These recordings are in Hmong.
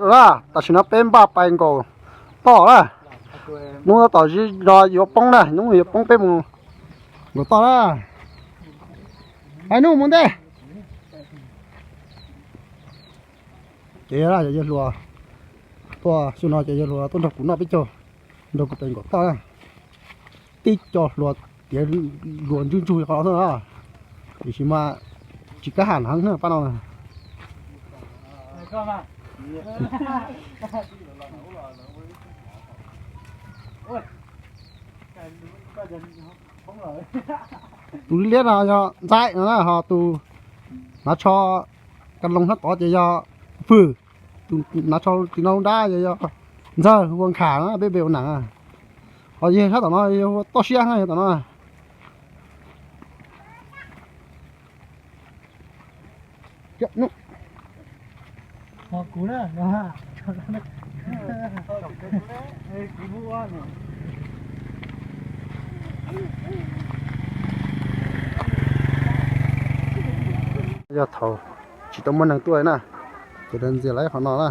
Tam sim no peb npaj pais nkaum toj na. Hnub no tom zib zog yuav poob na, hnub yuav poob peb mus nkaum toj na. Hais nub mus ntej. Ces yawg hluas tuaj xyoo no ces yawg hluas tuaj nrog kuv noj peb caug, nrog kuv pem nkaum toj na. Tib co hluas tiav luag ntswg ntsug qhov no xwb na. Tiam sis mas tsis kam ham heev pab no na. Tus liab liab no yog Ntxaib no na, ho tus hnav tsho ka loos sab tod ces yog Fwm, tus hnav tsho tim no dab ces yog Ntxawg Vua Nkham na, peb pem ua neem. Ho yawg sab tom no yog Toj Siab na, yog tom no. Yog thaum tsis tau muaj neeg tuaj na, ces lawv ntxias lawv qhov no na.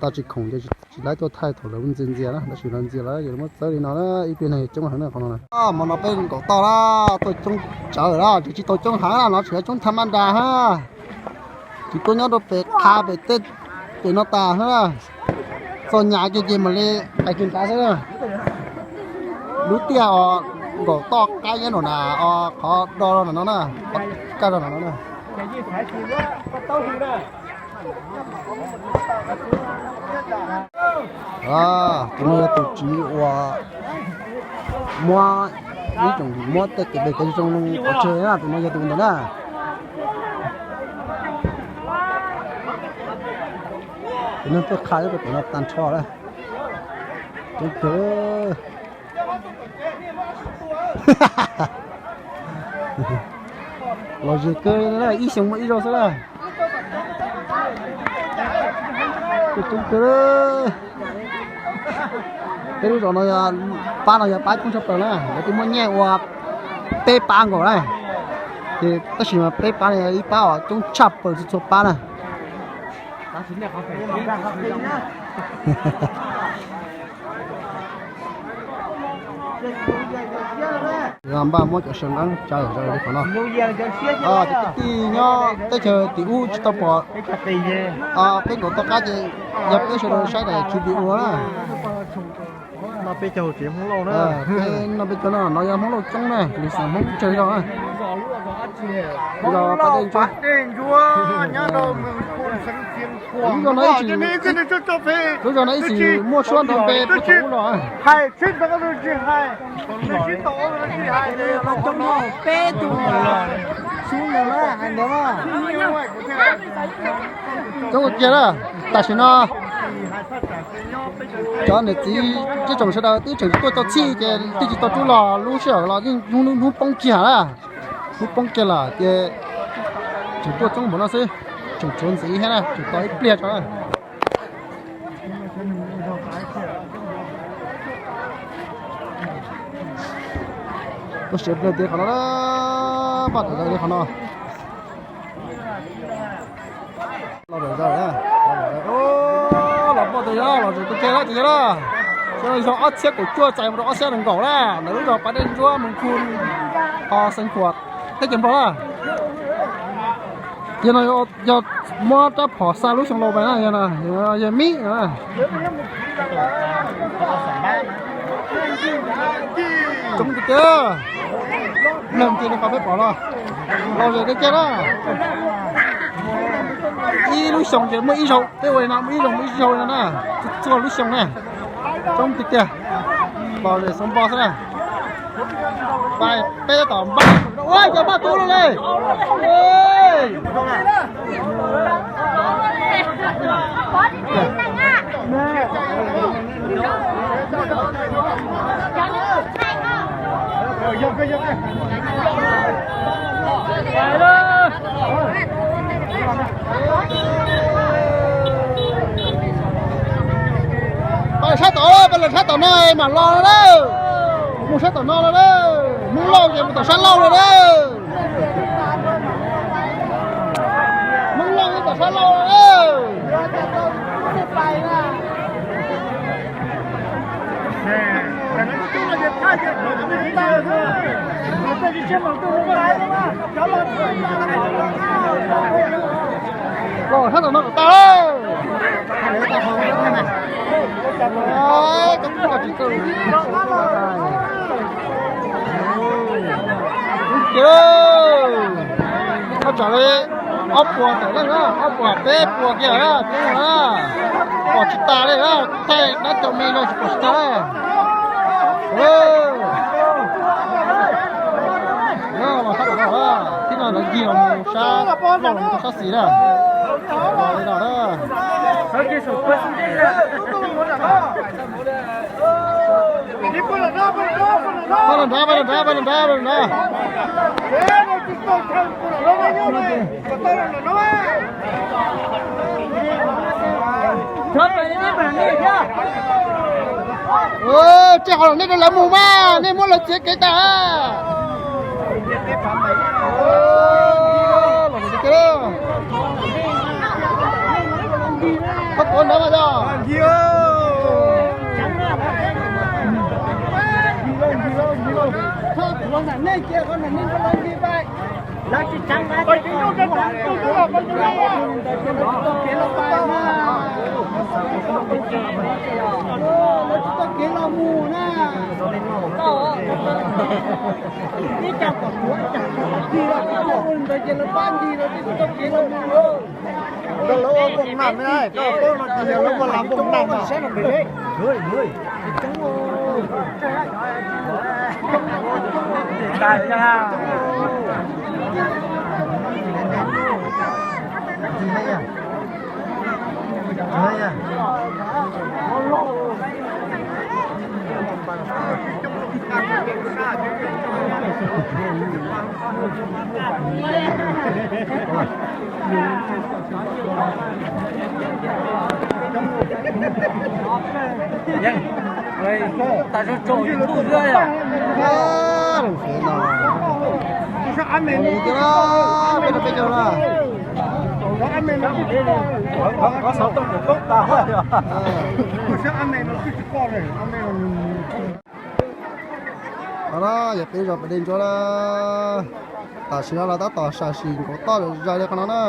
Tau tsis khoom ces tsis laib tuaj thaij thaum lawv ntxias ntxias na, tab sis lawv ntxias lawv ces lawv muab txawb li no na, ib pliag neeg coob heev na qhov no na. Hmo no peb nkaum toj na, tuaj coob tsawv na, tsis tau coob heev na, no tseem coob thaj mab nras ha. Tsis tuaj nyob rau pem qha pem tej pem no tas na. Txog nyam kiag ces mam li hais kiag nrad xwb na. Lub tiaj os, nkaum toj qab nyob no na, os qhov do no na, qhov kaj rau no na. Tus no yog tus txiv uas muab, ib tsoom muab tej kev pem kev zoo pov tseg na, tus no yog tus ntawd na. Tus neeg tuaj qha rau pem no tag nrho lawm. Coob kawg. Lom zem kawg, ib xyoo muaj ib zaug xwb na. Coob kawg. Peb lub zos no, pab no yog pab coob tshaj plaws na, lawv twb muab nyiaj ua peb pab nkaus na. Ces tab sis mas peb pab no yog ib pab uas coob tshaj plaws txhua txhua pab na. Npaj muab cov saw nqeeb tsa zom zaws li qhov no. Cov kwv tij nyob teb chaws tim ub tsis tau pom peb nkaum toj qab ces yog peb sawv daws saib daim video na. Peb noj peb caug no, no yog Hmoob Lauj coob na, lwm xeem Hmoob tsawg zog na. Lub zos Pab Dej Ntsuab. Lub zos no ib txwm muaj suab nrov npe puag thaum ub los. Coob kiag na, tam sim no cov niam txiv tsoom sawv daws twb tseem tuaj tau txhij ces twb tsis tau rub los, lub sij hawm los yeej hnub poob kiag na. Hnub poob kiag lawm ces tseem tuaj coob npaum no xwb, tseem tshuav ntxiv thiab na, tseem tos ib pliag tso na. Tuaj siav pliag tias qhov no na, paj tawm li qhov no. Los poj tus yog los zem tus kiag na, tus yog na. Xyoo no yog ob txhiab kaum cuaj txais mus rau ob txhiab nees nkaum na, ntawm lub zos Pas Dej Ntsuab, Moos Khu, ho Xeev Khuam, teb chaws Nplog na. Yog no yog muab rab phom xa lub xyoo laus pais na, yog no yog Mib no. Coob tiag tiag, leej twg no qhov peb pom los, los zem tiag tiag na. Ib lub xyoo ces muaj ib zaug, peb ua li no muaj ib zaug muaj ib zaug li no na, txhua lub xyoo na. Coob tiag tiag, los zem xoo npo xwb na. Peb tab tom npaj, ua cov npaj tub li li. Pais sab tom, pais lawm sab tom no mam los lawm. Mus sab tom no lawm. Hmoob Lauj ces mus tom sab laug lawm. Hmoob Lauj tom sab laug lawm. Los sab tom no kom tag lawm. Koj tsis tau. Ub, kiag, koj tsam li ob puas tawm leej na, ob puas peb puas kiag na, peb na, pom tsis tas li na, thaij dab cov me no tsis pom tsis tas na. Los sab tom no, tib no lawv ncig los mus sab, los mus rau sab xis na. Li no na. Pab los nrad, pab los nrad, pab los nrad, pab los nrad. Tsej ho los nej rau lawv mus mas, nej muab lawv txiav kev tag. Koj tuav ntawd mas yog. Lawv tsis tau kev los mus na. Ib cag kom tuav, ib cag kom tig los, ua li ntawd ces lawv pab ncig lawv thiaj tsis tau kev los mus. Nkawd lawv ua npoo nag ne, koj paub no ces yog lawv ua lam npoo nag mas. Tas zog tsaus ib ntuj xwb yom. Qhov no yog peb zos Pem Dej Ntsuab na. Tam sim no los tab tom sam sim nkaum toj zom zaws li qhov no na.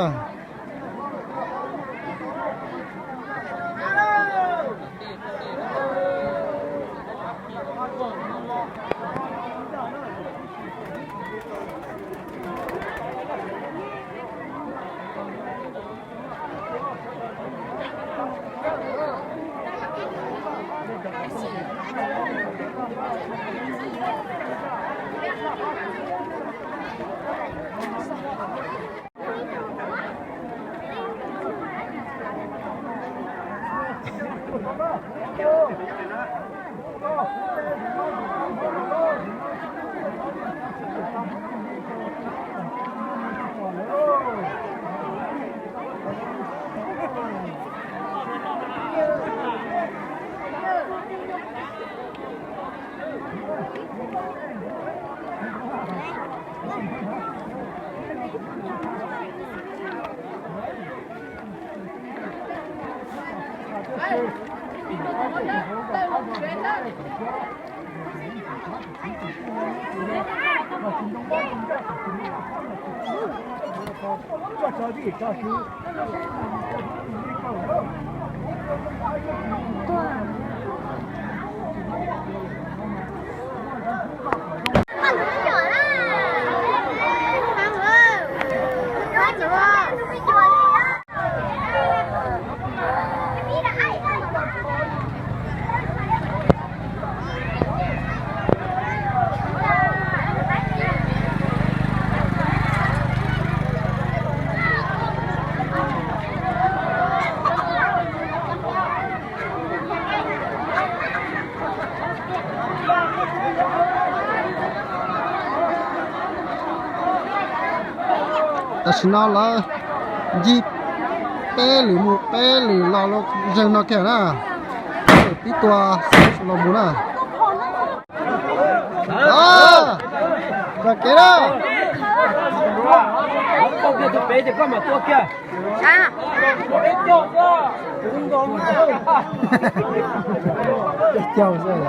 Tam sim no lawv ncig peb lwm mus peb lwm los zeeg no kiag na. Peb tua los mus na. Tsom kev na. Peb caug xwb.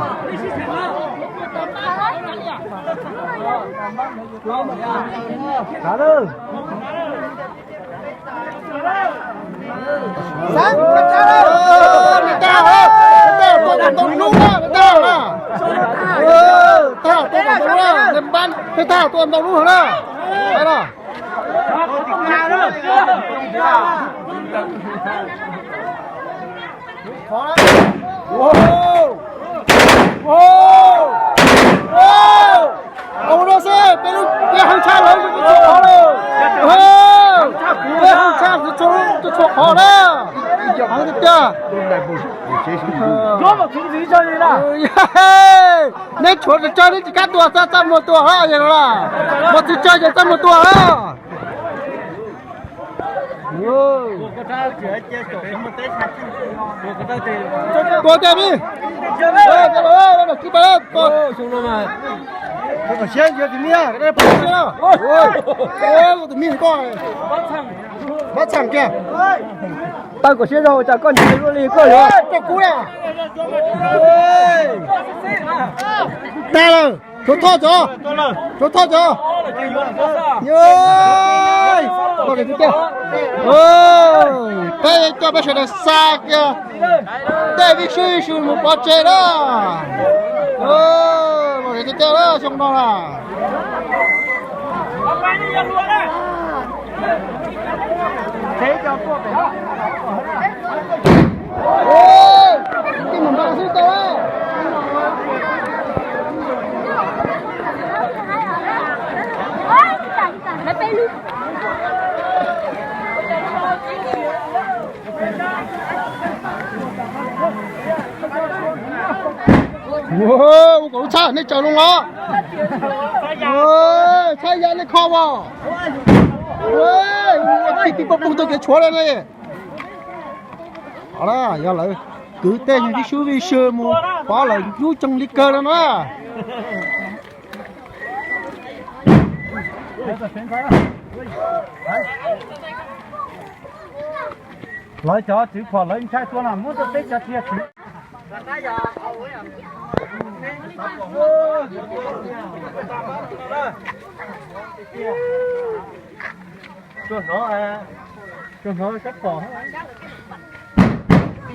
Tag, tuaj ntau lub na. Ua no xwb, peb lub, peb heev tshaj lawv txhua qhov lawm. Peb heev tshaj txhua qhov na. Heev tiag tiag. Neb tshuav tsis tsawg neb tsis kam tua, txaj muag tua hab yog no na. Mos tsis tsawg ces txaj muag tua hab. Tua tiag mi. Kwv pab, tus me koj, pab txheem kiag. Tawg kom siab zog, cas koj ntshe luaj li koj yuav rau kuv na. Tag lawm, rau thoj cov, rau thoj cov. Peb coj peb sawv daws xa kiag tej vij sub vij sw mus pov tseg na. Los tiag tiag na, xyoo no na. Ua kom lub tshaj nej tsaws loo los. Tshaj ya nej kho as. Ua tib tib poob poob tau kev tshuav li no. Yog lawv kwv tej vij sub vij sw mus pov lawm ntub tseeg li kawg no na. Lawv cov tswv phom lawv ntshai tua no muab rau peb cov txiav txim. Tsuas hnov, tsuas hnov sab pom.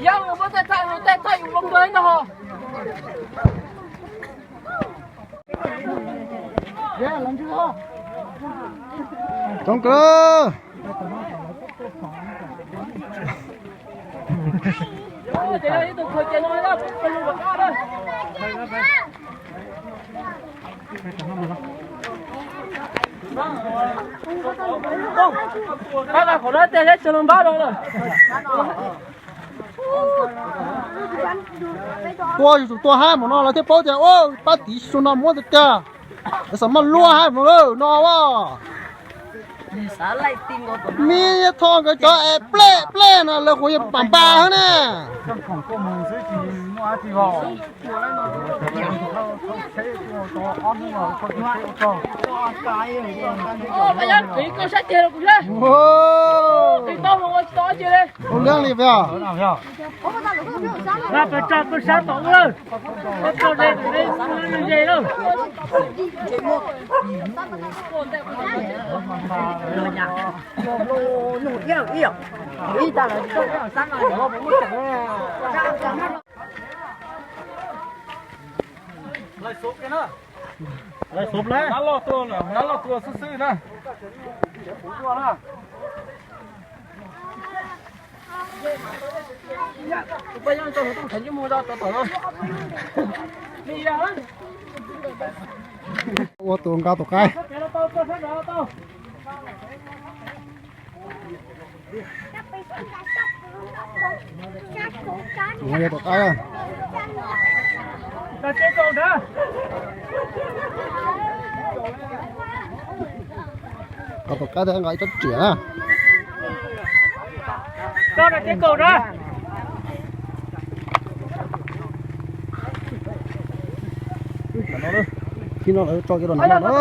Yog muab tej thaj, tej thaj yus loo dua no. Tsoov kawg. Qhov no tej leb tso loo npab rau lawm. Tua yus tsum tua hab mus no lawv thiaj paub tias ua pab tiv su no muab tiag tiag. Lawv xav maj luaj hab mus lawm no as. Mib Thoj nkawd cov es plej plej no lawv kuj yeej pam npa hab ne. Ua liab li peb os. Lawv xuv lawm, nab loj tua, nab loj tua xwb xwb na. Ua tus nqa tus qaib. Tus qaib. Nqa tus qaib thiab nqa ib rab riam na. Tib no lawv tso kiag rau nram no na.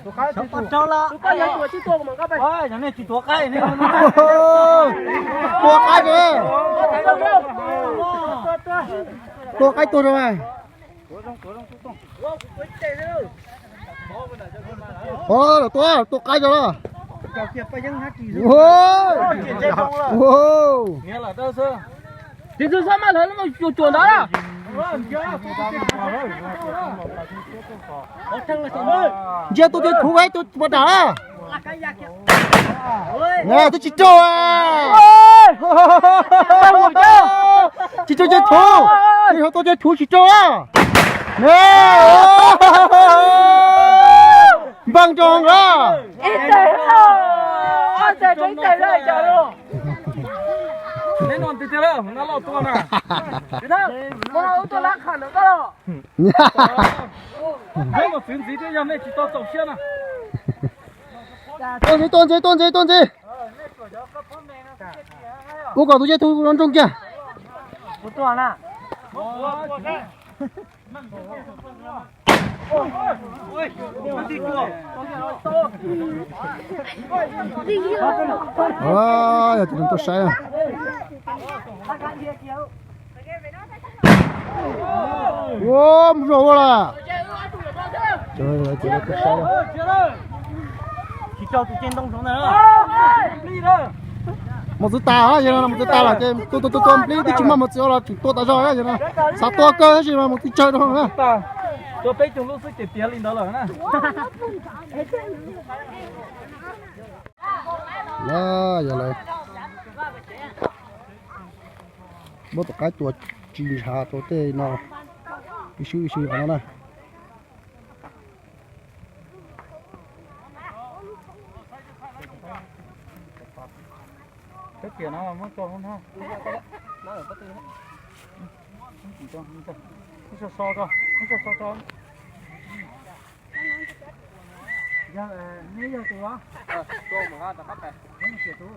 Tua qaib, tua qaib tuag rau. Tua, tua qaib rau los. Tis txwv xab mab lawv cuam cuam ntawd. Ntsia tua cov thuv ib tug puas dam. Twb tsis raug. Tsis raug cov thuv. Tua cov thuv tsis raug. Npaj rau na. Tuaj ntxiv, tuaj ntxiv, tuaj ntxiv, tuaj ntxiv. Ua kom tus zeb tug no nroo kiag. Yog tus no tuaj saib. Ua mus zog ua lawm. Mus txwv tas, yog no mus txwv tas lawm ces tua tua tua nplib twb tsis muaj mus txwv los tseem tua tas zog yog no. Xav tua kawg tab sis mas mus txwv tsawg rau na. Tua peb caug lub xwb ces tiav li ntawd lawm na. Yog lawm. Muab tus qaib tua tsis ntshav rau tej no, ib swb ib swb qhov no na. Peb tiam no muab tso no. Ib so so tso, ib so so tso. Yog, neb yog tus os? Neb mus tiam tus.